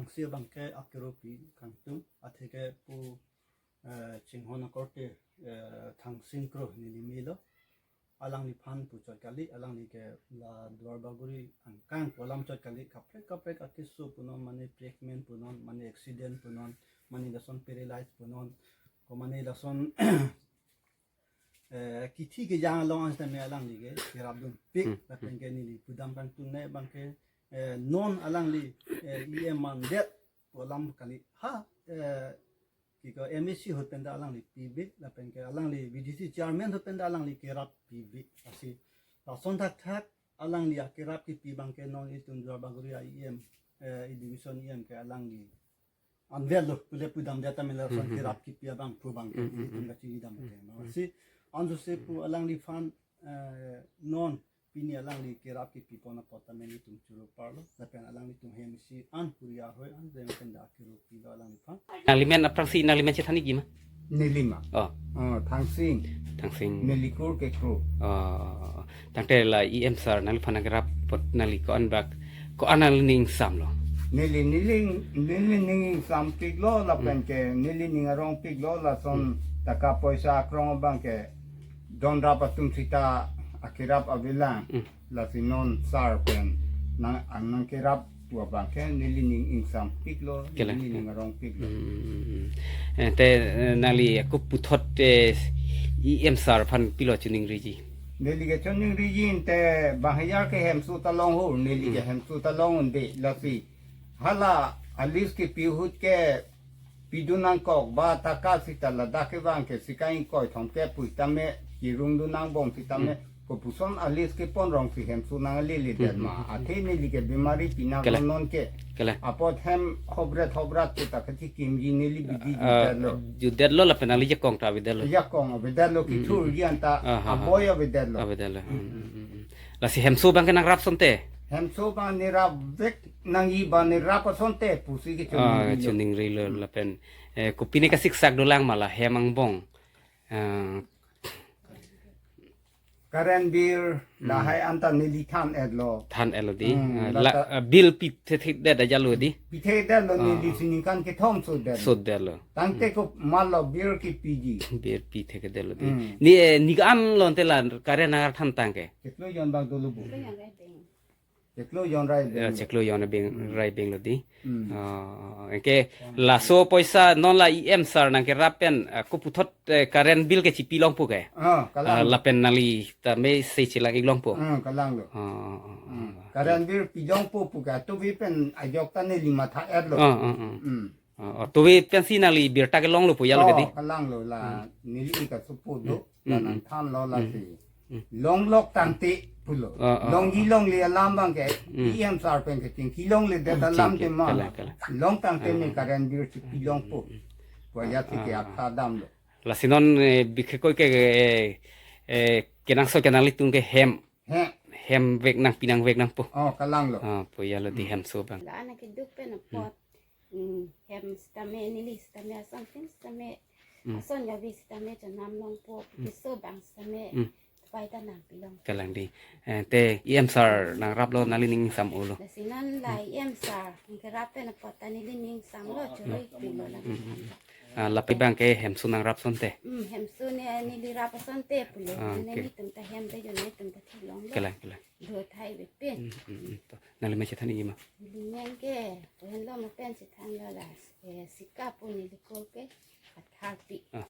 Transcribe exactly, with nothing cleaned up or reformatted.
Thangsi abangke akero pi kangtung, atheke pu, eh, chinghon akorte, eh, Thangsing Kro neli melo. Alangliphan puchot kali, alangli ke la Duarbagori angkang pu alam chot kali, kaprek kaprek akeso punon, mane pregnant punon, mane accident punon, mane lason paralyzed punon, ko mane lason eh, kithi kejang along an sitame alangli ke kerap dunpik, Hmm. lapen ke neli pudam kangtung ne abangke, eh, non alangli, eh, E M mandet pu alam kali ha, eh, kiko M A C ahut pen ta alangli pibik, lapen ke alangli V D C chairman ahut pen ta alangli kerap pibik. Lasi lason thakthak alangli akerap kipi abangke non itum Duarbagori a E M, eh, division E M ke alangli anvetlo, pule pudamdet ta mela lason Hmm, hmm, kerap kipi abang pu abangke, Hmm, hmm, itum hmm. kachini dam ke. Hmm. Lasi anso se pu alangliphan, eh, non pini alangli kerap kipi pon apot ta meni itum choro parlo, lapen alanglitum hem isi an puri ahoi an, dem pen da akero pilo alangliphan. Nanglimen aphrangsi nanglimen chethan ikji ma? Neli ma. Oh. Oh, Thangsing. Thangsing. Neli kur ke Kro. Oh, oh, oh, oh. Tangte la E M sir nangliphan nangkerap apot nangli ko-an bak, ko-an nangli ning samlo? Neli, neli, neli ning ingsampiklo, lapen Hmm. ke neli ning arongpiklo, lason Hmm. taka poisa akrong abangke donrap atum sita akerap avelang. Hmm. Lasi non sir pen nang, ang nangkerap pu abangke neli ning ingsampiklo, Kela. neli ning arongpiklo. Hmm, hmm, hmm, hmm. Eh, te, eh, nangli ako puthot, eh, E M sir aphan pilo chiningriji? Neli ke chiningriji ante bang hajar ke hemso ta long ho, neli ke Hmm. hemso ta long unde, lasi hala a-list kipi ahut ke pidun nangkok ba taka sita ladak kevang ke sika ingkoi thomkep pu sitame, kirung dun nangbom sitame, Hmm. kopuson a-list kepon rong si hemso nanglele det ma. Hmm, hmm, hmm. Athe neli ke bimari pinak Kela. non ke. Kela. Apot hem hobret hobrat ke ta kachikimji neli bidi Ah, jutdetlo. jutdetlo lapen nangli jakong ta avedetlo. Jakong avedetlo, Hmm, kithur hmm, hmm. ji anta Ah, ha, ha. aboi avedetlo. Avedetlo. Hmm, Hmm. hmm, hmm, hmm. Lasi hemso abangke nangrap asonte? Hemso abang nerap vek nangji ba nerap asonte pusi ke Ah, chiningrilo. chiningrilo Hmm. lapen. Eh, kopine kasiksak dolang ma la hem angbong? Eh, Current bill Hmm. lahai anta neli than-etlo. Than-etlo di. Hmm, Ah, la la, ta- ah, bill pithethedet ajatlo di. Pithedetlo Ah. neli si ningkan kethom sodetlo. Sodetlo. Tangte Hmm. komatlo bill kipiji. Bill pithedetlo di. Hmm. Ne, eh, ne ko-an lo ante la current nangthan tangke? Chiklo jon bang dolo bo. Chiklo jon rai beng. Chiklo jon rai beng. Ya, chiklo jon rai beng, Hmm. rai benglo di. Hmm. Ah, anke laso poisa non la E M sir nangkerap pen, ah, koputhot, eh, current bill ke chipi longpo ke? Ah, kalang. Ah, lapen nangli tame se chelang-ik longpo. Ah, kalanglo. Ah, ah, ah, Hmm. ah. Current bill pi longpo pu ke, atovi pen ajok ta neli matha-etlo. Ah, ah, ah. Hmm. Ah, ah, atovi pensi nangli birta kelonglo pu ya lo ke di? Oh, kalanglo la, Hmm. neli ka supu do, Hmm. la Hmm. nangthanlo la Hmm. si. Hmm. Longlok tangte pulo. Ah, ah, Longji ah. longle alam abangke, Hmm. E M sir pen ke chingki longledet Ah, alam chingki, tema. kalang, kalang. Long tangte Ah, ne ah. current bill chipi longpo. Hmm. Pu ajat si ke Ah, ah. akha damlo. Lasi non, eh, bikhe koi ke, eh, eh, kenangsot ke nanglitum ke hem. He. Hem vek nangpi nangvek nangpo. Oh, kalanglo. Ah, pu ya lo di Hmm. hemso abang. La anak keduk pen apot. Hmm. Hmm, hem sitame, neli sitame, ason tin sitame, Hmm. ason javi sitame, chonam longpo, Hmm. keso abang sitame, Hmm. pai ta nangpi long. Kalang di. Eh, te E M sir nangraplo nangli ning sam-olo. Lasi non la Hmm. E M sir, nangkerap pen apot ta neli ning samlo, choro-ikpiklo la. Hmm, hmm, hmm. Ah, lapen abangke hemso nangrap asonte? Hmm, hemso ne neli rap asonte pulo. Ah, Mane okay. nelitum ta hem ta jo nelitum ta thilonglo. Kalang, kalang. Do thai bepin. Hmm, hmm, hmm. To, nanglimen chethan ikji ma? Nelimen ke, henlo ma pen chethanlo la, eh, sika pu neli ko ke, Patharpi. Ah.